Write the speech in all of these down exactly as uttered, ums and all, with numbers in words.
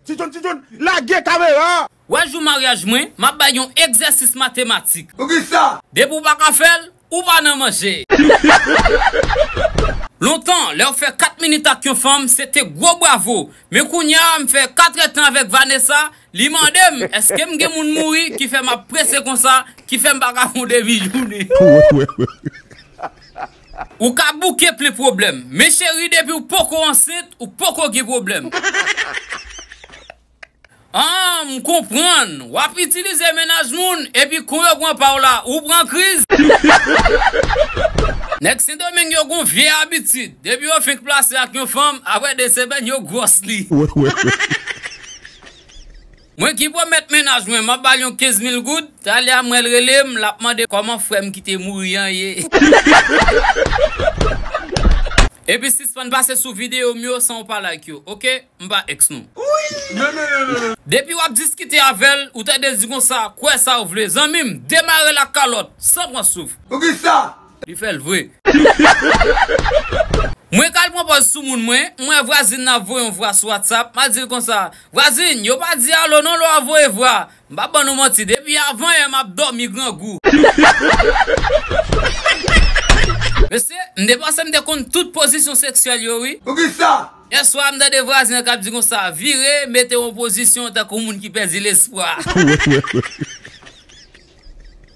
Ti John, Ti John, lage kamera! Wè jou maryaj mwen, m ap bay yon egzèsis matematik. Poukisa? Depi w pa ka fè l, ou pa nan manje. Lontan, lè w fè kat minit ak yon fanm, se te gwo bravo. Men kounye a, m fè katrèdtan avèk Vanessa, li mande m, èske m gen moun mouri ki fè m ap prese konsa, ki fè m pa ka fè yon demi jounen. Ou ka bouke plen pwoblèm. Men cheri, depi w poko ansent, ou poko gen pwoblèm. Ah, m konprann. W ap itilize mennaj moun, epi kou yo pran pa w la, ou pran kriz. Nèg Sendomeng yo gon vye abitid. Depi yo fenk plase ak yon fanm, apre de semèn, yo gwòs li. Mwen ki pwomèt mennaj mwen, m ap ba l yon kenz mil goud, talè a mwen l rele m, l ap mande kòman frè m ki te mouri an ye. Epi sispann pase sou videyo m yo san w pa like yo, oke? M pa ex nou. Depi w ap diskite avè l, ou tande l di konsa, kwè sa w vle. Zanmi m, demare l ak kalòt, san pran souf. Poukisa? Li fè l vre. Mwen k al pran pòz sou moun mwen, m wè vwazin nan ap voye yon vwa sou WhatsApp, m a di l konsa, vwazin, yo pa di alo non lè w ap voye vwa. M pa ban nou manti, depi avan yè m ap dòmi grangou. Mesye, m te panse m te konn tout pozisyon seksyèl yo, wi. Poukisa? Yè swa, m tande vwazen an k ap di konsa, vire, mete w an pozisyon tankou moun ki pèdi lespwa.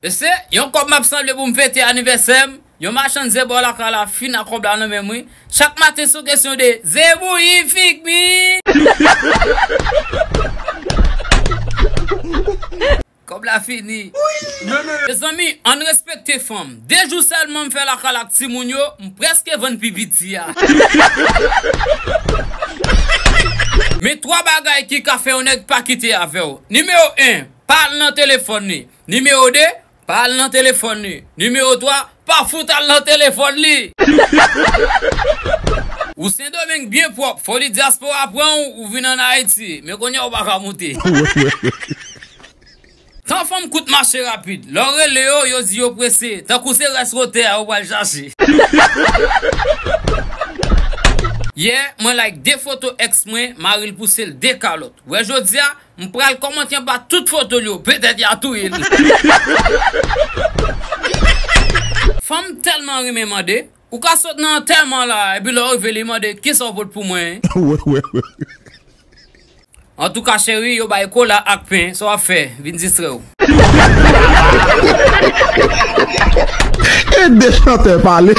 Mesye, yon kòb m ap sanble pou m fete anivèsè m, yon machann ze bò lakay la fin ak kòb la nan men m, wi. Chak maten se yon kesyon de ze bouyi fik mi. Kòb la fini. Mezanmi, ann respekte fanm. De jou sèlman m fè lakay ak timoun yo, m prèske vann pi piti a. Men twa bagay ki ka fè yon nèg pa kite avè w. Nimewo en, pa al nan telefòn li. Nimewo de, pa al nan telefòn li. Nimewo twa, pa fout al nan telefòn li. Ou Sendomeng byen pwòp, fò li dyaspora pran w, ou vin ann Ayiti. Men kounye a ou pa ka moute. Tan fanm kout mache rapid. Lè w rele yo, yo di yo prese. Tankou se rès wotè a yo pral chache. Yè, mwen like de foto èks mwen, mari l pouse l de kalòt. Wè jodi a, m pral kòmante anba tout foto l yo, petèt y a touye l. Fanm tèlman renmen mande, ou ka sot nan antèman la, epi lè w rive li mande, kisa w pot pou mwen? Antouka cheri, yo bay kola ak pen, sa w ap fè? Vin distrè w. E de chantè pale.